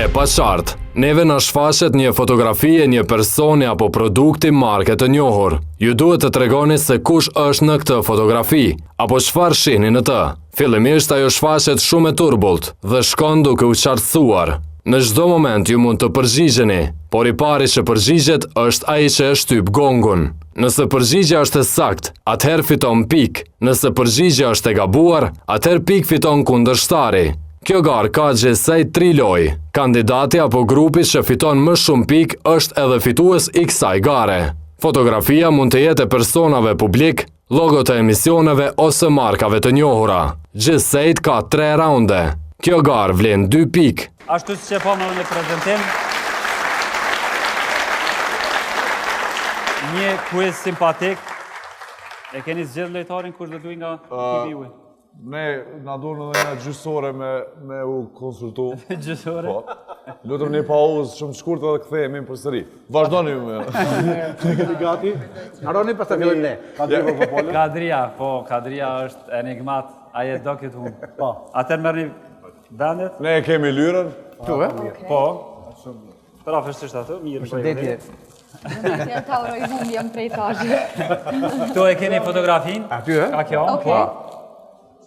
E paqartë. Neve na shfaqet një fotografi e një personi apo produkti marke të njohur. Ju duhet të tregoni se kush është në këtë fotografi, apo çfarë shihni në të. Fillimisht ajo shfaqet shumë e turbullt dhe shkon duke u qartësuar. Në çdo moment ju mund të përgjigjeni, por i pari që përgjigjet është ai që e shtyp gongun. Nëse përgjigja është e saktë, atëherë fiton pikë. Nëse përgjigja është e gabuar, atëherë pikë fiton kundërshtari. Kjo garë ka gjithsej tri lojë. Kandidati apo grupi që fiton më shumë pikë është edhe fitues i kësaj gare. Fotografia mund të jetë e personave publik, logo të emisioneve ose markave të njohura. Gjithsejt ka tre raunde. Kjo garë vlen 2 pikë. Ashtu siç e pamë edhe në prezentim, një kuiz simpatik. E keni zgjedh lojtarin kush do të nga ekipi juaj? Ne na duhen edhe një gjysore me me u konsultu. Gjysore? Po. Lutem një pauzë shumë të shkurtër dhe kthehemi përsëri. Vazhdoni ju me. Keni gati? Aroni pastaj fillojmë ne. Kadria po po Kadria, po, Kadria është enigmat, ai e do këtë punë. Po. Atëherë merrni vendet. Ne e kemi lyrën. Tu, e? Po. Përafërsisht atë, mirë. Përshëndetje. Ja ta uroj humbjen prej tash. Këtu e keni fotografinë. Aty, e? Ka kjo, Okej. po.